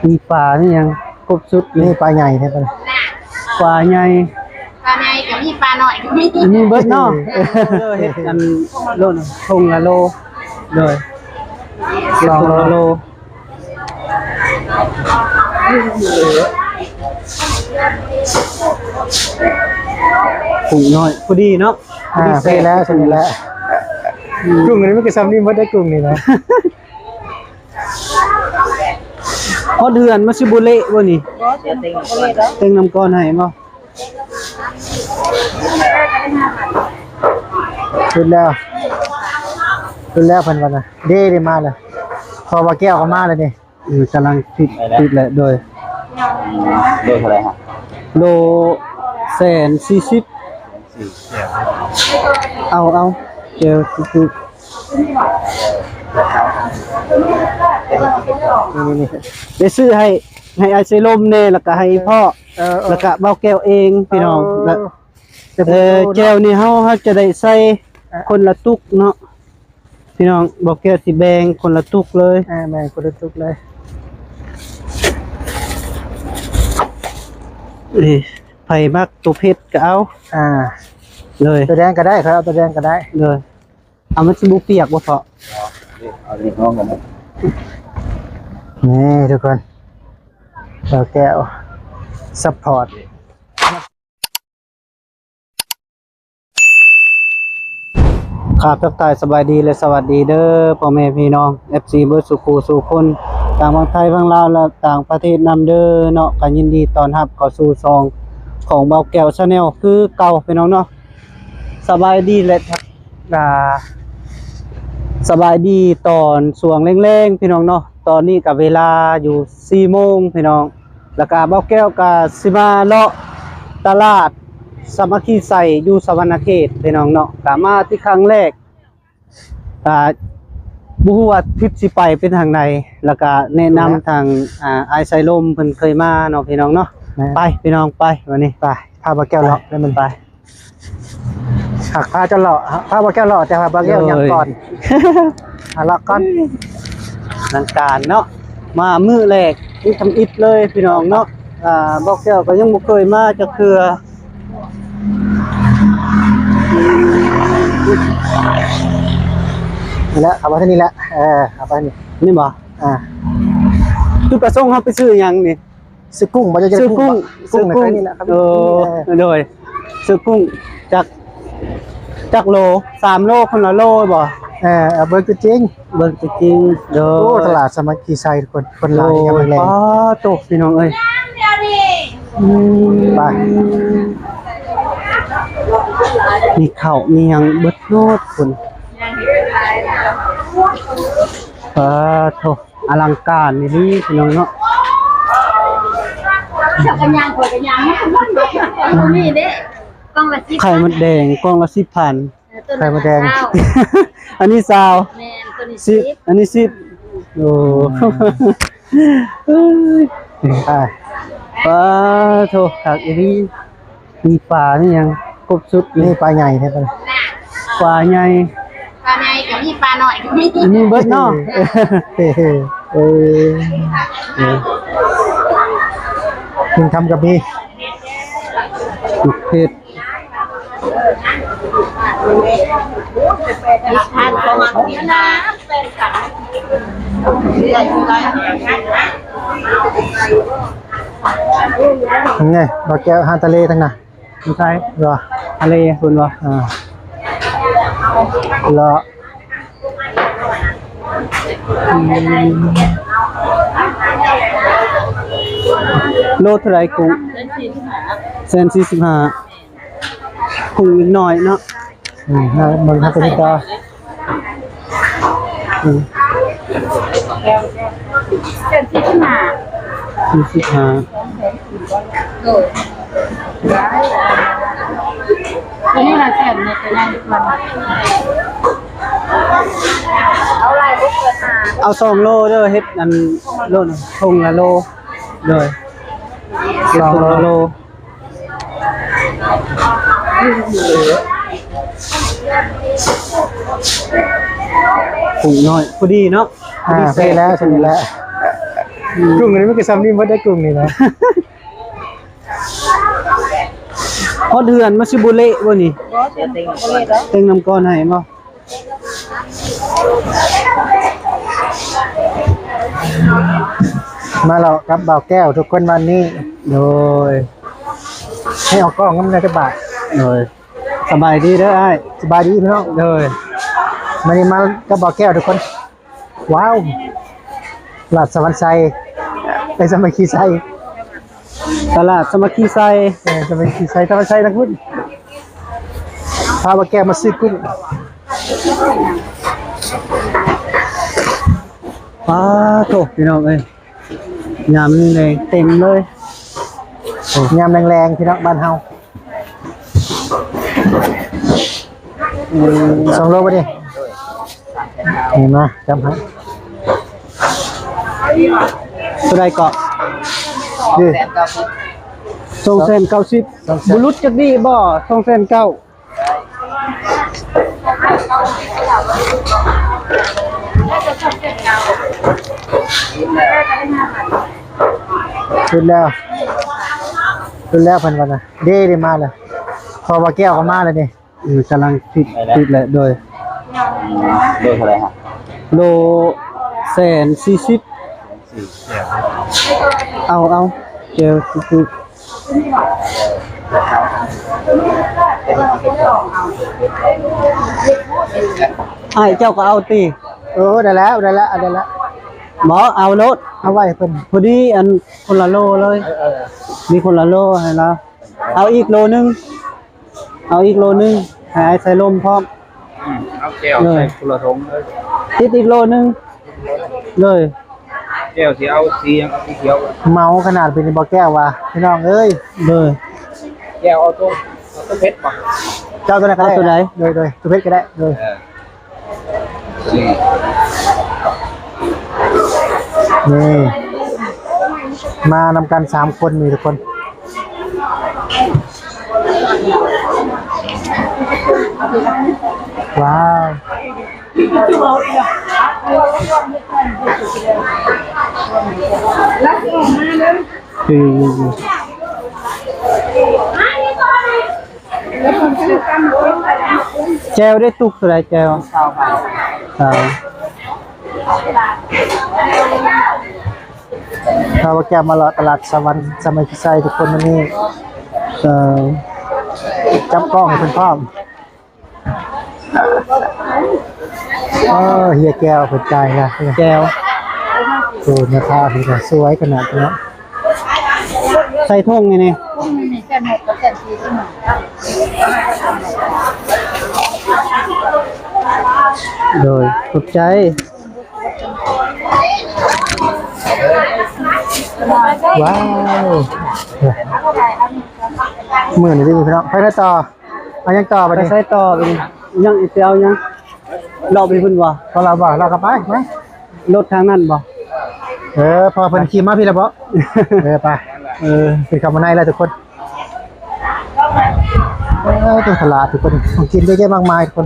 ມີປາ ມີຫຍັງຄົບຊຸດ ມີປາໃຫຍ່ແທ້ ປາໃຫຍ່ ປາໃຫຍ່ກໍມີ ປານ້ອຍກໍມີ ມີເບິດເນາະ. ເອີ ເຮັດອັນໂລນະ ຖົງລະໂລ ໂດຍ ສອງໂລ ຖົງລະໂລ ກຸ້ງນ້ອຍພໍດີເນາະ. ອ່າ ພໍດີແຊບ ພໍດີແລ້ວ ພໍດີແລ້ວ. ອືມ ກຸ້ງອັນນີ້ມັນກໍຊ່ຳນີ້ໝົດໄດ໋ ກຸ້ງນີ້ນະ. ຮອດເຮືອນມັນຊິບໍ່ເລະບໍ່ນີ້? ບໍ່ ເຕັມ ບໍ່ເລະດອກ ເຕັມນ້ຳກ້ອນໃຫ້ບໍ່? ສຸດແລ້ວ ສຸດແລ້ວເພິ່ນວ່ານະ. ເດ້ ເດ້ມາແລ້ວ ເພາະວ່າແກ້ວກໍມາແລ້ວນີ້. ເອີ ກຳລັງຕິດ ຕິດແຫຼະ ໂດຍ ໂລເທົ່າໃດຮະ? ໂລແສນສີ່ສິບ. ເອົາ ເອົາ ແກ້ວ ນີ້ໆ ໄດ້ຊື້ໃຫ້ ໃຫ້ອ້າຍໄຊລົມແດ່ ແລ້ວກະໃຫ້ອີ່ພໍ່ ເອີ ແລ້ວກະເບົາແກ້ວເອງ ພີ່ນ້ອງ. ເອີ ແລ້ວ ເອີ ແຈ່ວນີ້ເຮົາ ເຮົາຈະໄດ້ໃສ່ ອ່ະ ຄົນລະຕຸກເນາະ ພີ່ນ້ອງ. ເບົາແກ້ວຊິແບ່ງຄົນລະຕຸກເລີຍ. ອ່າ ແບ່ງຄົນລະຕຸກເລີຍ. ນີ້ ໃຜມັກຕົວເຜັດກໍເອົາ. ອ່າ ໂດຍ ຕົວແດງກໍໄດ້ ຂ້ອຍເອົາຕົວແດງກໍໄດ້ ໂດຍ. ເອົາ ມັນຊິບໍ່ປຽກບໍ່ເທາະ? ເອົານີ້ຫ້ອງກັນນະ. ນີ້ທຸກຄົນ ເບົາແກ້ວຊັບພອດ. ຂ້າທັກທາຍສະບາຍດີ ແລະ ສະຫວັດດີເດີ ພໍ່ແມ່ພີ່ນ້ອງ ເອັຟຊີ ເບິດສູ່ຄູ່ສູ່ຄົນ ທັງຝັ່ງໄທ ຝັ່ງລາວ ແລະ ຕ່າງປະເທດນຳເດີເນາະ. ກໍຍິນດີຕ້ອນຮັບເຂົ້າສູ່ຊ່ອງຂອງເບົາແກ້ວ Channel ຄືເກົ່າ ພີ່ນ້ອງເນາະ. ສະບາຍດີ ແລະ ອ່າ ສະບາຍດີຕອນຊ່ວງແລງໆ ພີ່ນ້ອງເນາະ. ຕອນນີ້ກໍເວລາຢູ່ສີ່ໂມງ ພີ່ນ້ອງ. ແລ້ວກະເບົາແກ້ວກະຊິມາເລາະຕະຫຼາດສາມັກຄີໄຊຢູ່ສະຫວັນນະເຂດ ພີ່ນ້ອງເນາະ. ກະມາທີ່ຄັ້ງແລກ ກະບໍ່ຮູ້ວ່າທິດຊິໄປເປັນທາງໃດ ແລ້ວກະແນະນຳ ແມ່ນແຫຼະ ທາງ ອ່າ ອ້າຍໄຊລົມເພິ່ນເຄີຍມາເນາະ ພີ່ນ້ອງເນາະ. ແມ່ນ ໄປ ພີ່ນ້ອງ ໄປ ວັນນີ້ ໄປ ພາເບົາແກ້ວເລາະ ໄປ ໄປ ໄປ. ຫາກພາເຈົ້າເລາະ ພາເບົາແກ້ວເລາະ ແຕ່ວ່າເບົາແກ້ວ ໂດຍ ຍັງກ່ອນ ຫາເລາະກ່ອນ. ອະລັງການເນາະ ມາມື້ແລກນີ້ທຳອິດເລີຍ ພີ່ນ້ອງເນາະ. ອ່າ ເບົາແກ້ວກໍຍັງບໍ່ເຄີຍມາຈັກເທື່ອ. ນີ້ແຫຼະ ເຂົ້າມາທາງນີ້ແຫຼະ ເອີ ເຂົ້າໄປນີ້ ນີ້ບໍ່? ອ່າ ຈຸດປະສົງເຮົາໄປຊື້ຫຍັງນີ້? ຊື້ກຸ້ງບໍ່? ຢາກໄດ້ ຊື້ກຸ້ງ ກຸ້ງ ຊື້ກຸ້ງ ໃນນີ້ແຫຼະ. ໂອ້ ເອີ ໂດຍ ຊື້ກຸ້ງຈັກ ຈັກໂລ? ສາມໂລ ຄົນລະໂລບໍ່? ເອີ ເອົາເບິ່ງຕົວຈິງ ເບິ່ງຕົວຈິງ. ໂດຍ ໂອ້ ຕະຫຼາດສາມັກຄີໄຊ ຄົນ ຄົນຫຼາຍ ໂດຍ ຍາມແລງ. ປ້າໂຕ ພີ່ນ້ອງເອີຍ ອືມ ໄປ ມີເຂົ້າມີຫຍັງເບິດໂລດພຸ້ນ. ປ້າໂຕ ອະລັງການອີ່ຫຼີ ພີ່ນ້ອງເນາະ. ເຈົ້າກໍຍ່າງ ຂ້ອຍກໍຍ່າງ ມັນມີເດ້ ກ່ອງລະສິບ ໄຂ່ມົດແດງກ່ອງລະສິບພັນ. ເອີ ໂຕນີ້ ໄຂ່ມົດແດງ ຊາວ ອັນນີ້ຊາວ ແມ່ນ ໂຕນີ້ສິບ ສິບ ອັນນີ້ສິບ. ໂອ້ ອືມ ອ່າ ປາໂທ ຄັກອີ່ຫຼີ. ມີປາ ມີຫຍັງຄົບຊຸດ ມີປາໃຫຍ່ແທ້ ປາໃຫຍ່ ປາໃຫຍ່ກໍມີ ປານ້ອຍກໍມີ ມີເບິດເນາະ. ເອີ ເອີ ເອີ ເອີ ເພິ່ນທຳກໍມີ ໝາກເຜັດ ນີ້ ບໍ່ແກ້ວ ອາຫານທະເລທັງນັ້ນ. ຢູ່ໃສ? ເຫຼືອທະເລພຸ້ນບໍ່? ອ່າ ເລາະ ອືມ ໂລເທົ່າໃດກຸ້ງ? ແສນສີ່ສິບຫ້າ. ກຸ້ງນ້ອຍເນາະ. ອືມ ເບິ່ງທາງກະນິກາ. ອືມ ເຈັດສິບຫ້າ ສີ່ສິບຫ້າ. ໂດຍ ຕົວນີ້ລະແສນນີ້ ຕົວໃຫຍ່ກວ່າ. ເອົາສອງໂລເດີ ເຮັດອັນໂລໜຶ່ງ ຖົງລະໂລ. ໂດຍ ສອງໂລ ກຸ້ງນ້ອຍພໍດີເນາະ. ອ່າ ພໍດີແຊບ ພໍດີແລ້ວ ພໍດີແລ້ວ. ກຸ້ງອັນນີ້ມັນກໍຊ່ຳນີ້ໝົດໄດ໋ ກຸ້ງນີ້ນະ. ຮອດເຮືອນມັນຊິບໍ່ເລະບໍ່ນີ້? ບໍ່ ເຕັງນ້ຳກ້ອນໃຫ້ບໍ່? ມາເລາະກັບບ່າວແກ້ວທຸກຄົນວັນນີ້. ໂດຍ ໃຫ້ເອົາກ້ອງນຳແດ່ຈັກບາດ. ໂດຍ ສະບາຍດີເດີອ້າຍ. ສະບາຍດີພີ່ນ້ອງ. ໂດຍ ມື້ນີ້ມາກັບບ່າວແກ້ວທຸກຄົນ. ວ້າວ ຕະຫຼາດສະຫວັນໄຊ ເອີ ສາມັກຄີໄຊ ຕະຫຼາດສາມັກຄີໄຊ. ເອີ ສາມັກຄີໄຊ ສາມັກຄີໄຊທາງພຸ້ນ. ພາບ່າວແກ້ວມາຊື້ກຸ້ງ. ປາໂທ້ ພີ່ນ້ອງເອີຍ ຍາມແລງເຕັມເລີຍ. ໂອ້ ຍາມແລງໆ ພີ່ນ້ອງບ້ານເຮົາ. ສອງໂລບໍ່ນີ້? ນີ້ມາຈຳໃຫ້. ເທົ່າໃດເກາະ? ນີ້ ສອງແສນເກົ້າສິບ. ສອງແສນ ບໍ່ຫຼຸດຈັກດີ້ບໍ່? ສອງແສນເກົ້າ. ຫຼຸດແລ້ວ ຫຼຸດແລ້ວເພິ່ນວ່ານະ. ເດ້ ເດ້ ມາແລ້ວ ເພາະວ່າແກ້ວກໍມາແລ້ວນີ້. ເອີ ກຳລັງຕິດ ໄດ້ແລ້ວ ຕິດແລ້ວ. ໂດຍ ໂລເທົ່າໃດຮະ? ໂລແສນສີ່ສິບ. ເອົາ ເອົາ ແກ້ວ ອ້າຍເຈົ້າກໍເອົາຕິ. ເອີ ໄດ້ແລ້ວ ໄດ້ແລ້ວ ໄດ້ແລ້ວ. ບໍ່ ເອົາໂລດ ເອົາໄວ້ເພິ່ນ ພໍດີ ອັນ ຄົນລະໂລເລີຍ. ເອີ ເອີ ມີຄົນລະໂລໃຫ້ລາວ. ເອົາອີກໂລໜຶ່ງ ເອົາອີກໂລໜຶ່ງ ໃຫ້ອ້າຍໃສ່ລົມພ້ອມ. ອືມ ເອົາແກ້ວໃສ່ຄົນລະຖົງເລີຍ. ຕິດອີກໂລໜຶ່ງເລີຍ. ແກ້ວຊິເອົາສີຫຍັງ? ເອົາສີຂຽວ. ເມົາຂະໜາດເປັນບໍ່ແກ້ວວ່າ ພີ່ນ້ອງເອີຍ. ໂດຍ ແກ້ວເອົາໂຕ ເອົາໂຕເຜັດບໍ່? ເຈົ້າໂຕນັ້ນກໍໄດ້. ເອົາໂຕໃດ? ໂດຍ ໂດຍ ໂຕເຜັດກໍໄດ້. ໂດຍ ເອີ. ນີ້ ມານຳກັນສາມຄົນນີ້ທຸກຄົນ. ວ້າວ ຄື ແຈ່ວໄດ້ຕຸກເທົ່າໃດແຈ່ວ? ຊາວ ເຮົາກໍມາເລາະຕະຫຼາດສະຫວັນ ສາມັກຄີໄຊທຸກຄົນມື້ນີ້. ເອີ ຈັບກ້ອງໃຫ້ເພິ່ນພ້ອມ. ເອີ ເຮຍແກ້ວເພິ່ນຈ່າຍລະ ແກ້ວ. ໂອ້ ແມ່ຄ້າເພິ່ນກໍສວຍຂະໜາດເນາະ. ໃສ່ຖົງນີ້ນີ້ ຖົງນີ້ແສນຫົກກັບແສນສີ່. ໂດຍ ຂອບໃຈ. ວ້າວ ມື້ນີ້ພີ່ນ້ອງ ໄປໃສຕໍ່? ເອົາຫຍັງຕໍ່ບັດນີ້? ໄປໃສຕໍ່ບັດນີ້? ຍັງອີກຊິເອົາຫຍັງ? ເລາະໄປພຸ້ນບໍ່? ພໍລະບໍ່? ລະກໍໄປ ໄປ. ລົດທາງນັ້ນບໍ່? ເອີ ເພາະເພິ່ນຂີ່ມາພີ້ລະບໍ່? ເອີ ໄປ. ເອີ ຄືເຂົ້າມາໃນລະທຸກຄົນ. ເອີ ຕົວຕະຫຼາດທຸກຄົນ ຂອງກິນເຍອະແຍະມາກມາຍທຸກຄົນ.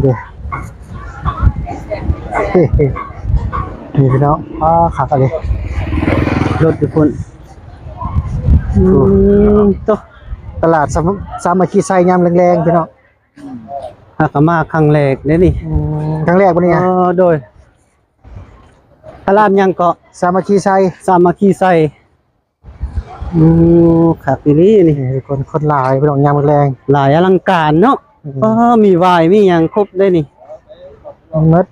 ເດ້ ນີ້ພີ່ນ້ອງ ອ້າ ຄັກອີ່ຫຼີ ລົດຢູ່ພຸ້ນ. ອືມ ໂຕ ຕະຫຼາດສາ ສາມັກຄີໄຊຍາມແລງໆ ພີ່ນ້ອງ. ຫາກະມາຄັ້ງແລກເດ້ນີ້. ອືມ ຄັ້ງແລກບໍ່ນີ້? ເອີ ໂດຍ. ຕະຫຼາດຫຍັງເກາະ? ສາມັກຄີໄຊ. ສາມັກຄີໄຊ. ໂອ້ ຄັກອີ່ຫຼີນີ້. ນີ້ທຸກຄົນ ຄົນຫຼາຍພີ່ນ້ອງ ຍາມແລງ ຫຼາຍອະລັງການເນາະ. ອືມ ອໍ ມີຫວາຍ ມີຫຍັງຄົບເດ້ນີ້ ໝົດ.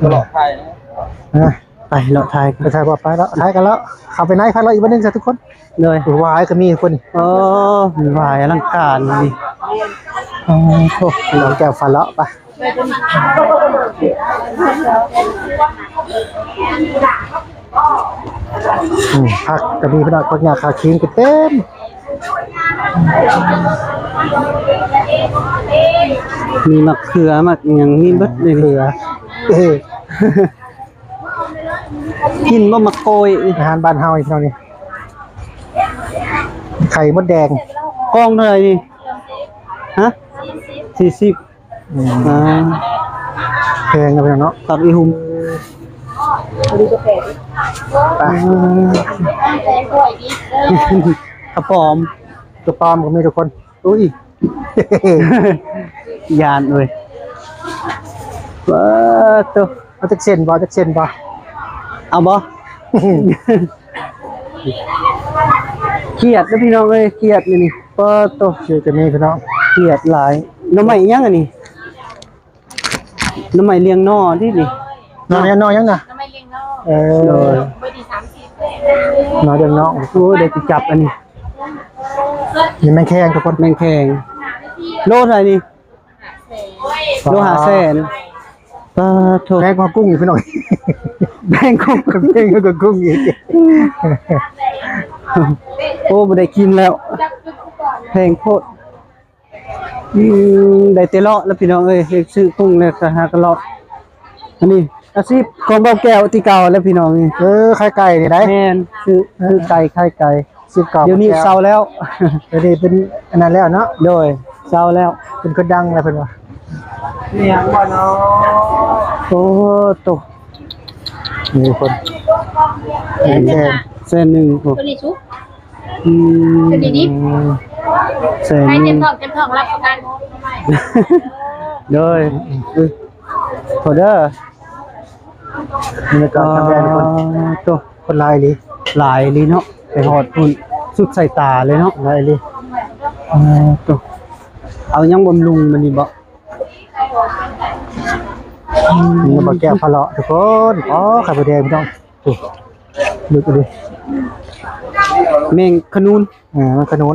ອ່ະ ໄປເລາະຖ່າຍ ໄປຖ່າຍ ໄປເລາະຖ່າຍກັນເລາະ ເຂົ້າໄປໃນ ພາເລາະອີກບັດໜຶ່ງຊະທຸກຄົນ. ໂດຍ ຫວາຍກໍມີຄົນ. ອໍ ມີຫວາຍອະລັງການນີ້. ອໍ ໂອ້ ນ້ອງແກ້ວ ພາເລາະໄປ. ອືມ ຜັກກໍມີພີ່ນ້ອງ ຜັກຫຍ້າຂາຄີງກໍເຕັມ. ມີໝາກເຂືອ ໝາກຫຍັງ ມີເບິດເລີຍ. ເຂືອ ເອີ ກິນບໍ່ໝາກໂກຍ? ອາຫານບ້ານເຮົານີ້ພີ່ນ້ອງນີ້. ໄຂ່ມົດແດງ ກ່ອງເທົ່າໃດນີ້? ຮະ? ສີ່ສິບ ອືມ ອ່າ ແພງເນາະ ພີ່ນ້ອງເນາະ ຜັກອີ່ຫຸ່ມ ໄປ ກະປອມ ກະປອມກໍມີທຸກຄົນ ອຸ້ຍ ຢ້ານເວີຍ ເອີ ໂຕ ເອົາຈັກເສັ້ນບໍ່? ຈັກເສັ້ນບໍ່? ເອົາບໍ່? ຂຽດເດີພີ່ນ້ອງເອີຍ ຂຽດນີ້ນີ້ ປາດໂຕ ຂຽດກໍມີພີ່ນ້ອງ ຂຽດຫຼາຍ ໜໍ່ໄມ້ຫຍັງອັນນີ້? ໜໍ່ໄມ້ລຽງໜໍ່ເດ້ນີ້ ໜໍ່ຫຍັງ ໜໍ່ຫຍັງນະ? ໜໍ່ໄມ້ລຽງໜໍ່ ເອີ ໂດຍ ໜໍ່ລຽງໜໍ່ ໂອ້ຍ ໄດ້ໄປຈັບອັນນີ້ ນີ້ແມງແຄງທຸກຄົນ ແມງແຄງ ໂລເທົ່າໃດນີ້? ໂລຫ້າແສນ ປາດໂທ ແພງກວ່າກຸ້ງອີກພີ່ນ້ອງ ແພງກວ່າ ແພງກວ່າກຸ້ງອີກ ໂອ້ ບໍ່ໄດ້ກິນແລ້ວ ແພງໂພດ ອືມ ໄດ້ແຕ່ເລາະແລ້ວພີ່ນ້ອງເອີຍ ເຮັດຊື້ກຸ້ງແລ້ວກໍຫາກະເລາະ ອັນນີ້ອາຊີບຂອງບ່າວແກ້ວທີ່ເກົ່າແລ້ວພີ່ນ້ອງ ເອີ ຂາຍໄກ່ນີ້ໄດ໋ ແມ່ນ ຊື້ ເອີ ຊື້ໄກ່ ຂາຍໄກ່ ສິບເກົ້າ ດຽວນີ້ເຊົາແລ້ວ ດຽວນີ້ເປັນອັນນັ້ນແລ້ວເນາະ ໂດຍ ເຊົາແລ້ວ ເປັນຄົນດັງແລ້ວເພິ່ນວ່າ ມີຫຍັງບໍ່ເນາະ ໂອ້ໂຕ ມີຄົນ ແສນໜຶ່ງ ໂອ້ ຕົວນີ້ສຸກ ອືມ ຕົວນີ້ດິບ ແສນໜຶ່ງ ໃຫ້ເຕັມທ້ອງ ເຕັມທ້ອງ ຮັບປະກັນ ໂດຍ ຂໍເດີ ບັນຍາກາດທາງແດນຄົນ ໂຕ ຄົນຫຼາຍອີ່ຫຼີ ຫຼາຍອີ່ຫຼີເນາະ ໄປຮອດພຸ້ນ ສຸດສາຍຕາເລີຍເນາະ ຫຼາຍອີ່ຫຼີ ເອີ ໂຕ ເອົາຫຍັງບຳລຸງມື້ນີ້ບໍ່? ອືມ ບ່າວແກ້ວພາເລາະທຸກຄົນ ອໍ ໄຂ່ມົດແດງພີ່ນ້ອງ ໂອ້ ເລິກອີ່ຫຼີ ແມງຂະໜູນ ເອີ ຂະໜູນ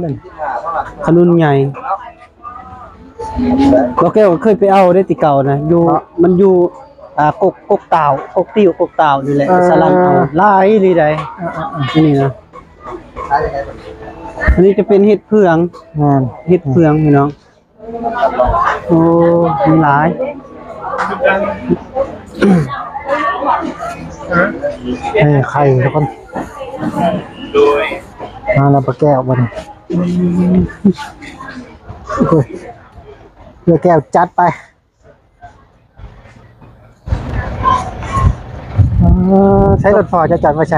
ຂະໜູນໃຫຍ່ ບ່າວແກ້ວກໍເຄີຍໄປເອົາເດ້ແຕ່ເກົ່ານະ ຢູ່ ມັນຢູ່ ອ່າ ກົກ ກົກຕາວ ກົກຕິ້ວ ກົກຕາວນີ້ແຫຼະ ເອີ ສະຫຼັງເອົາ ຫຼາຍອີ່ຫຼີໃດ໋ ເອີໆໆ ນີ້ນະ ອັນນີ້ຈະເປັນເຫັດເຜືອງ ແມ່ນ ເຫັດເຜືອງພີ່ນ້ອງ ໂອ້ ມີຫຼາຍ ເອີ ໄຂ່ທຸກຄົນ ມາແລ້ວປ້າແກ້ວບັດນີ້ ໂອ້ຍ ປ້າແກ້ວຈັດໄປ ເອີ ໃຊ້ລົດພໍ່ຈະຈອດໄວ້ໃສ?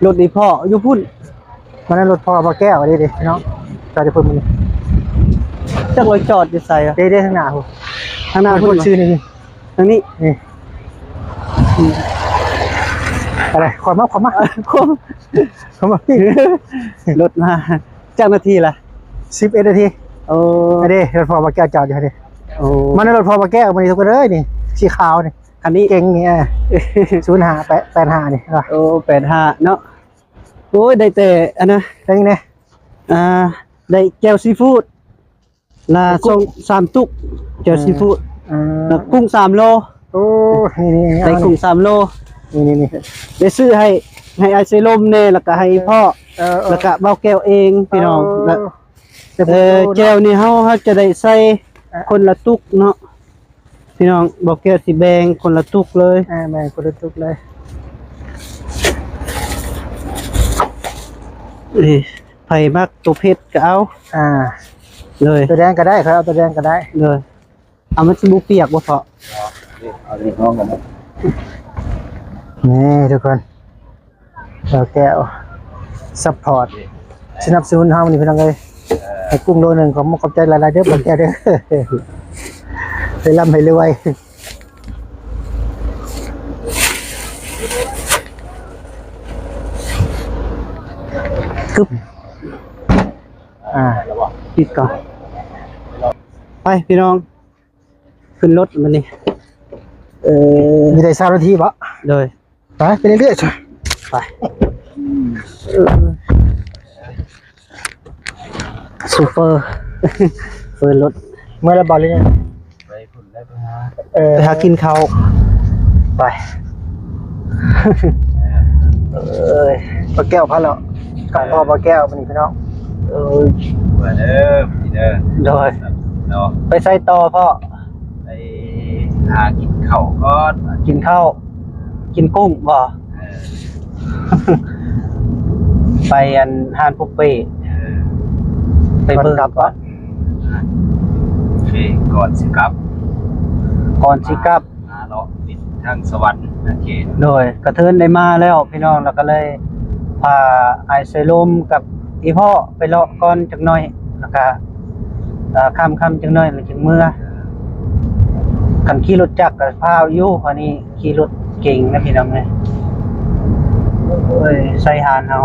ລົດນີ້ພໍ່ຢູ່ພຸ້ນ ມັນລົດພໍ່ບ່າວແກ້ວເດ້ເດ້ເນາະ ຈອດຢູ່ພຸ້ນມື້ນີ້ ຈັກວ່າຈອດຢູ່ໃສ ເດ້ເດ້ທາງໜ້າພຸ້ນ ທາງໜ້າພຸ້ນ ຊື່ນີ້ ທາງນີ້ ນີ້ ອືມ ອະໄລ ຂວາມາ ຂວາມາ ຂວາມາ ລົດມາ ຈັກນາທີລະ? ສິບເອັດນາທີ ໂອ້ ອັນນີ້ລົດພໍ່ບ່າວແກ້ວຈອດຢູ່ຫັ້ນເດ້ ໂອ້ ມັນລົດພໍ່ບ່າວແກ້ວມື້ນີ້ທຸກຄົນເອີຍ ນີ້ ສີຂາວນີ້ ຄັນນີ້ ເກັ່ງນີ້ ເອີ ສູນຫ້າ ແປດ ແປດຫ້ານີ້ ໂອ້ ແປດຫ້າເນາະ ໂອ້ຍ ໄດ້ແຕ່ອັນນະ ໄດ້ຫຍັງແດ່? ອ່າ ໄດ້ແຈ່ວຊີຟູດ ລະ ກຸ້ງ ສອງສາມຕຸກ ແຈ່ວຊີຟູດ ເອີ ແລ້ວກຸ້ງສາມໂລ ໂອ້ ນີ້ໆ ໄດ້ກຸ້ງສາມໂລ ນີ້ໆ ໄດ້ຊື້ໃຫ້ ໃຫ້ອ້າຍເຊລົມແດ່ ແລ້ວກະໃຫ້ພໍ່ ເອີ ເອີ ແລ້ວກະບ່າວແກ້ວເອງ ພີ່ນ້ອງ ເອີ ແລ້ວ ເອີ ແຈ່ວນີ້ເຮົາ ເຮົາຈະໄດ້ໃສ່ ເອີ ຄົນລະຕຸກເນາະ ພີ່ນ້ອງ ບ່າວແກ້ວຊິແບ່ງຄົນລະຕຸກເລີຍ ອ່າ ແບ່ງຄົນລະຕຸກເລີຍ ນີ້ ໃຜມັກໂຕເຜັດກໍເອົາ ອ່າ ເລີຍ ໂຕແດງກໍໄດ້ ຂ້ອຍເອົາໂຕແດງກໍໄດ້ ເລີຍ ເອົາ ມັນຊິບໍ່ປຽກບໍ່ເທາະ ເອົານີ້ຫ້ອງກັນ ນີ້ທຸກຄົນ ບ່າວແກ້ວ ຊັບພອດ ສະໜັບສະໜູນເຮົານີ້ພີ່ນ້ອງເອີຍ ໃຫ້ກຸ້ງໂລໜຶ່ງ ຂອບມຸກຂອບໃຈຫຼາຍໆເດີບ່າວແກ້ວເດີ ໃຫ້ລ່ຳໃຫ້ລວຍ ກຶບ ອ່າ ປິດກ່ອນ ໄປພີ່ນ້ອງ ຂຶ້ນລົດບັດນີ້ ເອີ ມີໄດ້ຊາວນາທີບໍ? ໂດຍ ໄປ ໄປເລື້ອຍໆ ໄປ ເອີ ໂຊເຟີ ເຟີລົດ ເມື່ອລະບໍລິເນຍ ໄປພຸ້ນແລ້ວ ໄປຫາ ເອີ ໄປຫາກິນເຂົ້າ ໄປ ເອີຍ ປ້າແກ້ວພາເລາະ ກັບພໍ່ປ້າແກ້ວມື້ນີ້ພີ່ນ້ອງ ເອີຍ ມາເດີ ມາເດີ ໂດຍ ເນາະ ໄປໃສຕໍ່ພໍ່? ໄປຫາກິນເຂົ້າກ່ອນ ກິນເຂົ້າ ກິນກຸ້ງບໍ່? ເອີ ໄປອັນຮ້ານປຸກເປ້ ເອີ ໄປເບິ່ງກ່ອນ ໂອເຄ ກ່ອນຊິກັບ ກ່ອນຊິກັບ ມາເລາະຫຼິ້ນທາງສະຫວັນນະເຂດ. ໂດຍ ກະເທີນໄດ້ມາແລ້ວພີ່ນ້ອງ ແລ້ວກະເລີຍພາອ້າຍໄຊລົມກັບອີພໍ່ໄປເລາະກ່ອນຈັກໜ້ອຍ ແລ້ວກະ ເອີ ຄ່ຳໆຈັກໜ້ອຍແລ້ວຈຶ່ງເມືອ. ຄັນຂີ່ລົດຈັກກະພາວຢູ່ ອັນນີ້ຂີ່ລົດເກັງນະພີ່ນ້ອງເອີຍ. ໂອ້ຍ ໃສ່ຮ້ານເຮົາ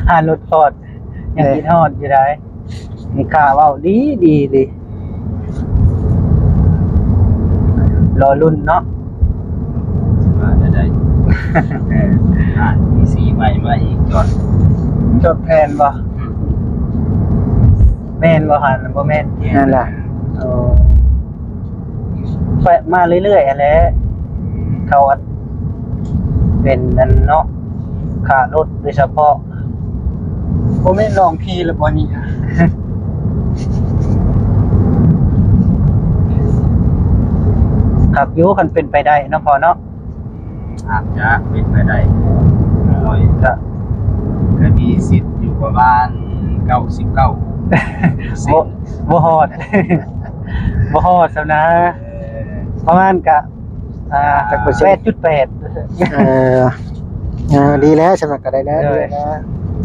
ຮ້ານລົດຟອດ ຍັງ ເອີ ຄິດຮອດຢູ່ໃດ. ມີຄ່າເວົ້າດີດີດີ ລໍລຸ້ນເນາະ ວ່າຈະໄດ້ ອ່າ ມີສີໃໝ່ມາອີກ. ຈອດ ຈອດແຜ່ນບໍ່? ອືມ ແມ່ນບໍ່ຫັ້ນ? ບໍ່ແມ່ນ ແມ່ນ ນັ້ນລະ. ໂອ້ ໄປມາເລື້ອຍໆຫັ້ນແຫຼະ ເຂົາອັດເປັນອັນເນາະ ຄ່າລົດໂດຍສະເພາະ. ບໍ່ແມ່ນລອງຂີ່ແລ້ວບໍ່ນີ້? ຄັກຢູ່ ຄັນເປັນໄປໄດ້ເນາະພໍ່ເນາະ. ອາດຈະເປັນໄປໄດ້ ໂດຍ ກະ ກະມີສິດຢູ່ປະມານເກົ້າສິບເກົ້າ ບໍ່ ບໍ່ຮອດ ບໍ່ຮອດຊຳນະ ເອີ ປະມານກະ ອ່າ ຈັກເປີເຊັນ ແປດຈຸດແປດ. ເອີ ເອີ ດີແລ້ວ ຊຳນັ້ນກະໄດ້ແລ້ວ ເອີ ດີແລ້ວ.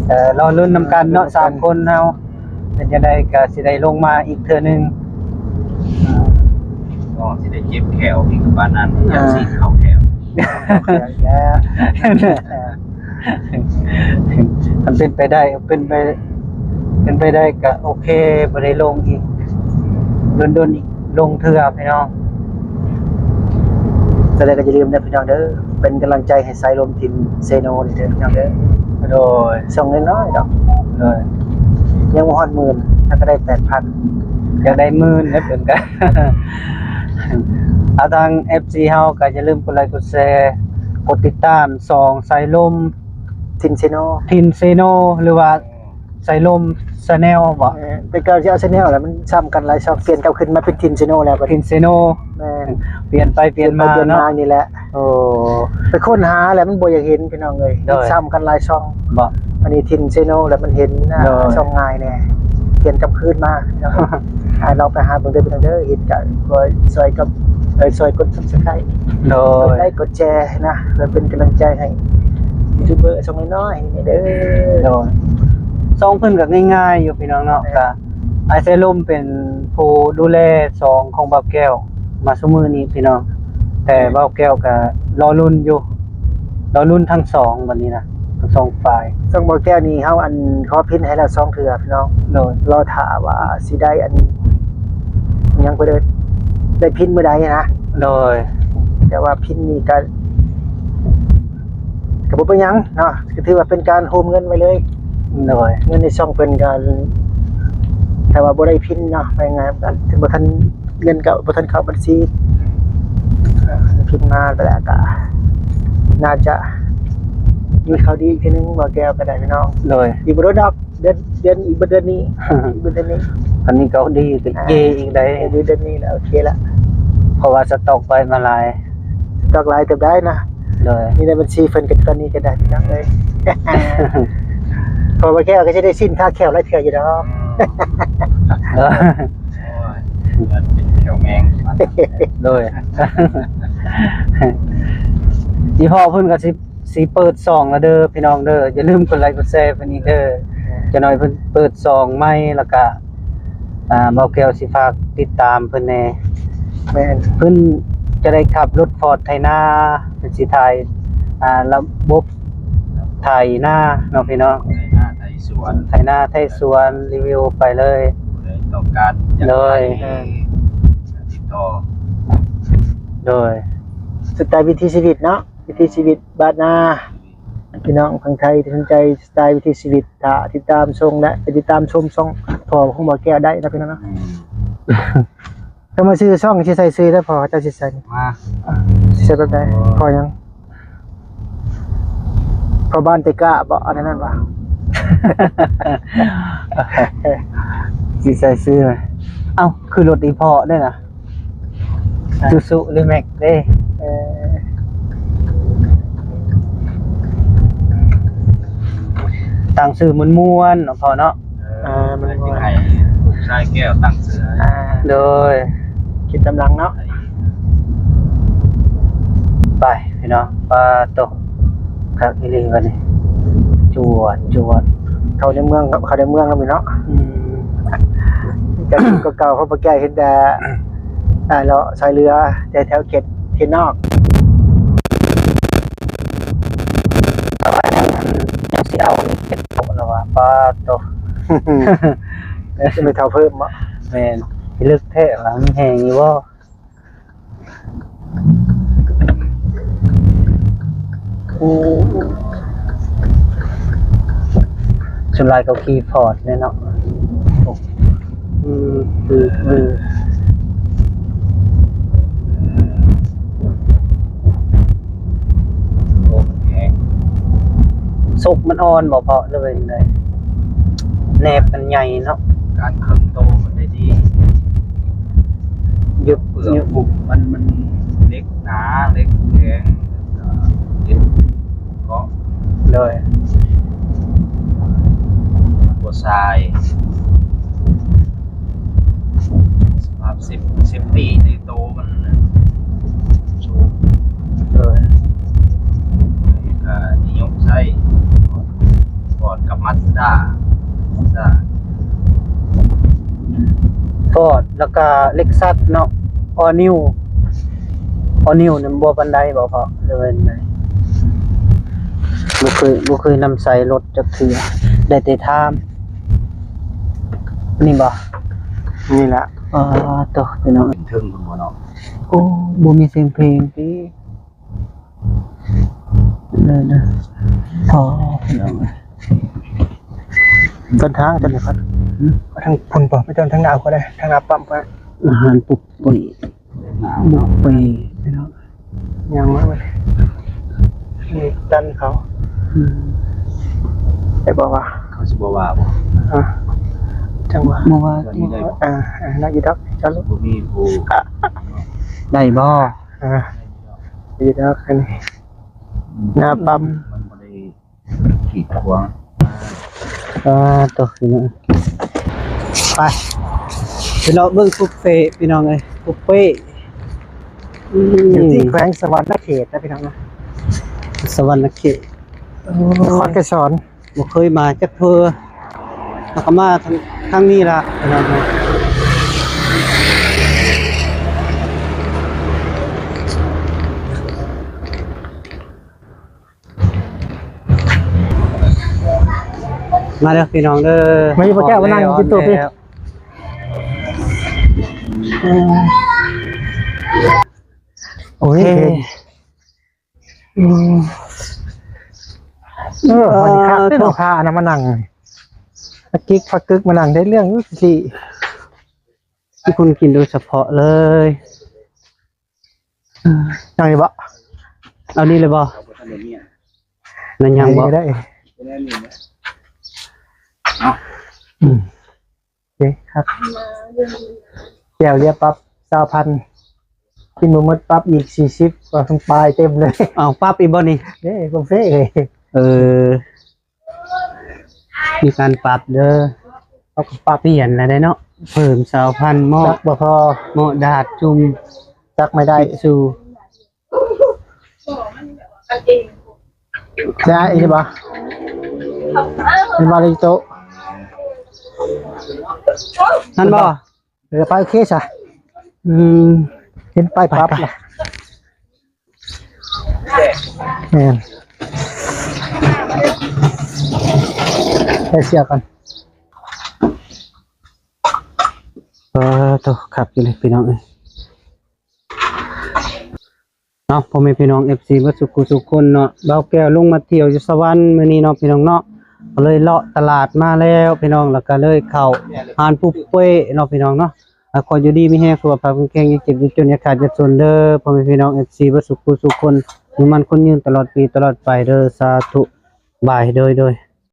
ເອີ ລໍລຸ້ນນຳກັນເນາະ ເອີ ສາມຄົນເຮົາ ເປັນຈັ່ງໃດກະຊິໄດ້ລົງມາອີກເທື່ອໜຶ່ງ. ກໍຊິໄດ້ເຈັບແຂ້ວອີກປານນັ້ນ ອ່າ ຢາກສີເຂົ້າແຂ້ວ ເຂົ້າແຂ້ວອີກແລ້ວ. ຄັນເປັນໄປໄດ້ ເປັນໄປ ເປັນໄປໄດ້ກະໂອເຄ ບໍ່ໄດ້ລົງອີກ ດົນໆອີກລົງເທື່ອພີ່ນ້ອງ. ຈັ່ງໃດກໍຢ່າລືມເດີພີ່ນ້ອງເດີ ເປັນກຳລັງໃຈໃຫ້ສາຍລົມຖິ່ນເຊໂນນີ້ເດີພີ່ນ້ອງເດີ. ໂດຍ ຊ່ອງນ້ອຍໆດອກ ໂດຍ ຍັງບໍ່ຮອດໝື່ນ ຫາກະໄດ້ແປດພັນ ຢາກໄດ້ໝື່ນແລ້ວເພິ່ນກະ ເອົາ ທາງເອັຟຊີເຮົາກໍຢ່າລືມກົດໄລກົດແຊ ກົດຕິດຕາມຊ່ອງສາຍລົມ ຖິ່ນເຊໂນ ຖິ່ນເຊໂນ ຫຼືວ່າ ສາຍລົມ Channel ບໍ? ແມ່ນ ແຕ່ເກົ່າຊິເອົາ Channel ແຫຼະ ມັນຊ້ຳກັນຫຼາຍຊ່ອງ ປ່ຽນກັບຄືນມາເປັນຖິ່ນເຊໂນແລ້ວ ຖິ່ນເຊໂນ ແມ່ນ ປ່ຽນໄປປ່ຽນມາ ປ່ຽນໄປປ່ຽນມາ ເນາະ ນີ້ແຫຼະ. ໂອ້ ໄປຄົ້ນຫາແລ້ວມັນບໍ່ຢາກເຫັນພີ່ນ້ອງເອີຍ ໂດຍ ຊ້ຳກັນຫຼາຍຊ່ອງ ບໍ? ອັນນີ້ຖິ່ນເຊໂນແລ້ວມັນເຫັນ ໂດຍ ຊ່ອງງ່າຍແດ່ ປ່ຽນກັບຄືນມາພີ່ນ້ອງ. ອ່າ ລອງໄປຫາເບິ່ງເດີພີ່ນ້ອງເດີ ເຫັນກະຊ່ອຍກັບ ເອີ ຊ່ອຍກົດ Subscribe ໂດຍ ກົດໄລກົດແຊນະ ເພື່ອເປັນກຳລັງໃຈໃຫ້ຢູທູບເບີຊ່ອງນ້ອຍໆນີ້ເດີ. ໂດຍ ຊ່ອງເພິ່ນກໍງ່າຍໆຢູ່ພີ່ນ້ອງເນາະ ແມ່ນ ກະອ້າຍໄຊລົມເປັນຜູ້ດູແລຊ່ອງຂອງບ່າວແກ້ວມາຊຸມື້ນີ້ພີ່ນ້ອງ ແຕ່ ແມ່ນ ບ່າວແກ້ວກໍລໍລຸ້ນຢູ່ ລໍລຸ້ນທັງສອງບັດນີ້ນະ ທັງສອງຝ່າຍ. ຊ່ອງບ່າວແກ້ວນີ້ເຮົາອັນຂໍພິນໃຫ້ແລ້ວສອງເທື່ອພີ່ນ້ອງ ໂດຍ ລໍຖ້າວ່າຊິໄດ້ອັນ ຫຍັງເພິ່ນເອີ້ນ ໄດ້ພິນມື້ໃດນະ ໂດຍ ແຕ່ວ່າພິນນີ້ກໍ ກໍບໍ່ເປັນຫຍັງເນາະ ກໍຖືວ່າເປັນການໂຮມເງິນໄວ້ເລີຍ ໂດຍ ເງິນໃນຊ່ອງເພິ່ນກໍ ຖ້າວ່າບໍ່ໄດ້ພິນເນາະ ໄປງານກໍຖືວ່າບໍ່ທັນ ເງິນກໍບໍ່ທັນເຂົ້າບັນຊີ ພິນມາແລ້ວກໍໜ້າຈະມີຂ່າວດີອີກເທື່ອໜຶ່ງ ບ່າວແກ້ວກໍໄດ້ພີ່ນ້ອງ ໂດຍ ອີກບໍ່ດົນດອກ ເດືອນ ເດືອນ ອີກບໍ່ເດືອນນີ້ ອີກບໍ່ເດືອນນີ້ ອັນນີ້ກໍດີ ກໍເຢອີກໄດ໋ ເດືອນນີ້ແລ້ວ ໂອເຄລະ ເພາະວ່າສະຕັອກໄວ້ມາຫຼາຍ ສະຕັອກຫຼາຍເຕີບໄດ້ນະ ໂດຍ ມີໃນບັນຊີເພິ່ນກໍຕອນນີ້ກໍໄດ້ພີ່ນ້ອງເອີຍ ເພາະວ່າແກ້ວກໍຈະໄດ້ສິ້ນຄາແຂ້ວຫຼາຍເທື່ອຢູ່ດອກ ໂດຍ ໂດຍ ອີພໍ່ເພິ່ນກໍຊິ ຊິເປີດຊ່ອງແລ້ວເດີພີ່ນ້ອງເດີ ຢ່າລືມກົດໄລກົດແຊເພິ່ນອີກເດີ ຈັກໜ້ອຍເພິ່ນເປີດຊ່ອງໃໝ່ ແລ້ວກະ ອ່າ ບ່າວແກ້ວຊິຝາກຕິດຕາມເພິ່ນແດ່ ແມ່ນ ເພິ່ນຈະໄດ້ຂັບລົດຟອດໄຖນາ ເພິ່ນຊິຖ່າຍ ອ່າ ລະບົບໄຖນາເນາະພີ່ນ້ອງ ໄຖນາໄຖສວນ ໄຖນາໄຖສວນ ຣີວິວໄປເລີຍ ຜູ້ໃດຕ້ອງການຢາກ ໂດຍ ໄຖ ຕິດຕໍ່ ໂດຍ ສະໄຕລ໌ວິຖີຊີວິດເນາະ ວິຖີຊີວິດບ້ານນາ ພີ່ນ້ອງຝັ່ງໄທທີ່ສົນໃຈສະໄຕລ໌ວິຖີຊີວິດ ຖ້າຕິດຕາມຊົມ ແລະ ໄປຕິດຕາມຊົມຊ່ອງພໍ່ຂອງບ່າວແກ້ວໄດ້ນະພີ່ນ້ອງເນາະ ອືມ ກໍມາຊື່ຊ່ອງຊິໃສ່ຊື່ແລ້ວພໍ່ ເຈົ້າຊິໃສ່ ມາ ຊິໃສ່ແບບໃດ ພໍ່ຫຍັງ ພໍ່ບ້ານເຕກະບໍ ອັນນັ້ນບໍ ຊິໃສ່ຊື່ ເອົ້າ ຄືລົດອີພໍ່ເດ້ນະ Isuzu ຫຼື Max ເດ້ ເອີ ຕັ້ງຊື່ມ່ວນໆເນາະພໍ່ເນາະ ເອີ ເອີ ມັນ ເອີ ໃຫ້ ຊາຍແກ້ວຕັ້ງຊື່ໃຫ້ ອ່າ ໂດຍ ຄິດຕາມຫຼັງເນາະ ໄປພີ່ນ້ອງ ປາໂຕ ຄັກອີ່ຫຼີບັດນີ້ ຈວດ ຈວດ ເຂົ້າໃນເມືອງ ເຂົ້າໃນເມືອງແລ້ວນີ້ເນາະ ອືມ ຈາກຢູ່ເກົ່າໆ ເພາະວ່າແກເຫັນແຕ່ ອ່າ ເລາະຊອຍເຫຼືອແຕ່ແຖວເຂດ ເຂດນອກ ແຕ່ວ່າຍັງ ຍັງຊິເອົາອີກເຈັດໂຕແລ້ວວ່າ ປາໂຕ ຊິໄປເທົ່າເພີ່ມເນາະ ແມ່ນ ພິລຶກແທ້ວ່າ ມີແຮງຢູ່ບໍ່? ໂອ້ ສ່ວນຫຼາຍເຂົາຂີ່ຟອດແຫຼະເນາະ ອືມ ອືມ ອືມ ໂອ້ ແຮງ ສົກມັນອ່ອນບໍ່ເພາະ ຫຼືວ່າຈັ່ງໃດ? ແໜບມັນໃຫຍ່ເນາະ ການເຄິ່ງໂຕມັນໄດ້ດີ ຍຶບ ເປືອກ ຍຶບ ມັນ ມັນເຫຼັກໜາ ເຫຼັກແຂງ ເຮັດເກາະ ໂດຍ ມັນບໍ່ຊາຍ ສະພາບເຊບ ເຊບຕີໃນໂຕມັນນະສູງ ໂດຍ ກະນິຍົມໃຊ້ຟອດກັບມາສດ້າ ມາສດ້າ ຟອດ ແລ້ວກະເລັກຊັດເນາະ ອໍນິວ ອໍນິວນີ້ບໍ່ປານໃດບໍ່ພໍ່ ຫຼືວ່າຈັ່ງໃດ? ບໍ່ເຄີຍ ບໍ່ເຄີຍນຳໃຊ້ລົດຈັກເທື່ອ ໄດ້ແຕ່ຖາມ ນີ້ບໍ່? ນີ້ລະ ອໍ ໂຕ ພີ່ນ້ອງ ເທິງພຸ້ນບໍ່ເນາະ? ໂອ້ ບໍ່ມີສຽງເພງຕິ ເດີໆ ພໍ ພີ່ນ້ອງເອີຍ ເດີນທາງ ເດີນທາງ ຫືມ ໄປທາງພຸ້ນບໍ່? ໄປຈອດທາງໜ້າກໍໄດ້ ທາງໜ້າປ້ຳກໍໄດ້ ອາຫານປຸບເປີຍ ບຸບເປີຍ ພີ່ນ້ອງ ຍ່າງມາເວີຍ ນີ້ຕັນເຂົາ ອືມ ໄດ້ບໍ່ວະ? ເຂົາຊິບໍ່ວ່າບໍ່? ອ່າ ຈັ່ງຫວະ ບໍ່ວ່າ ເຈົ້ານີ້ໄດ້ບໍ່? ອ່າ ອ່າ ໄດ້ຢູ່ດອກ ເຈົ້າ ບໍ່ມີຜູ້ ໄດ້ບໍ່? ອ່າ ໄດ້ຢູ່ດອກ ອັນນີ້ ອືມ ໜ້າປ້ຳ ມັນບໍ່ໄດ້ ກີດຂວາງ ອ່າ ໂຕ ໄປ ໄປເລາະເບິ່ງປຸບເປ ພີ່ນ້ອງເອີຍ ປຸບເປ ອືມ ຢູ່ທີ່ແຂວງສະຫວັນນະເຂດນະ ພີ່ນ້ອງນະ ສະຫວັນນະເຂດ ໂອ້ ນະຄອນໄກສອນ ບໍ່ເຄີຍມາຈັກເທື່ອ ແລ້ວກໍມາທາງ ທາງນີ້ລະ ພີ່ນ້ອງເອີຍ. ມາເດີພີ່ນ້ອງເດີ ມາຢູ່ບໍ່ແກ້ວ ມານັ່ງກິນໂຕະພີ່ ໂອ້ຍ ອືມ ເອີ ເອີ ພໍດີຄັກເດ້ເນາະ ພາອັນນັ້ນມານັ່ງ ພາກິກ ພາກຶກມານັ່ງໄດ້ເລື່ອງຢູ່ຊີ້ ມີຄົນກິນໂດຍສະເພາະເລີຍ. ເອີ ຍັງຢູ່ບໍ່? ເອົານີ້ເລີຍບໍ່? ນັ້ນຍັງບໍ່? ໄດ້ ອືມ ໂອເຄ ຄັກ ແຈ່ວເຫຼືອປັບຊາວພັນ ກິນບໍ່ໝົດປັບອີກສີ່ສິບ ວ່າເພິ່ນປາຍເຕັມເລີຍ ເອົາປັບອີກບໍ່ນີ້? ເດ້ ບຸບເຟເລີຍ ເອີ. ມີການປັບເດີ ເຮົາກໍປັບປ່ຽນແລ້ວເດ້ເນາະ ເພີ່ມຊາວພັນ ເໝາະ ຈັກບໍ່ພໍ ເໝາະດາດຈຸ່ມ ຈັກໄມ່ໄດ້ ທິດຊູ່ ໄດ້ອີກບໍ່? ເຫັນບໍ່ ລິໂຕະ ຫັ້ນບໍ່? ເອີ ໄປ ໂອເຄຊະ ອືມ ເຫັນໄປປັບລະ ແມ່ນ ໃສ່ເສື້ອກ່ອນ ເອີ ໂຕ ຄັກຢູ່ເລີຍພີ່ນ້ອງເອີຍ. ເນາະ ພໍ່ແມ່ພີ່ນ້ອງເອັຟຊີເບິດສຸຂູສຸຄົນເນາະ ບ່າວແກ້ວລົງມາທ່ຽວຢູ່ສະຫວັນມື້ນີ້ເນາະ ພີ່ນ້ອງເນາະ ກໍເລີຍເລາະຕະຫຼາດມາແລ້ວພີ່ນ້ອງ ແລ້ວກໍເລີຍເຂົ້າຮ້ານປຸບເປ້ເນາະ ພີ່ນ້ອງເນາະ ຂໍຢູ່ດີມີແຮງ ສຸຂະພາບແຂງແຮງ ຢ່າເຈັບຢ່າຈົນ ຢ່າຂາດຢ່າຈົນເດີ ພໍ່ແມ່ພີ່ນ້ອງເອັຟຊີເບິດສຸຂູສຸຄົນ ຢູ່ໝັ້ນຄົນຍືນຕະຫຼອດປີຕະຫຼອດໄປເດີ ສາທຸ ບາຍ ໂດຍ ໂດຍ.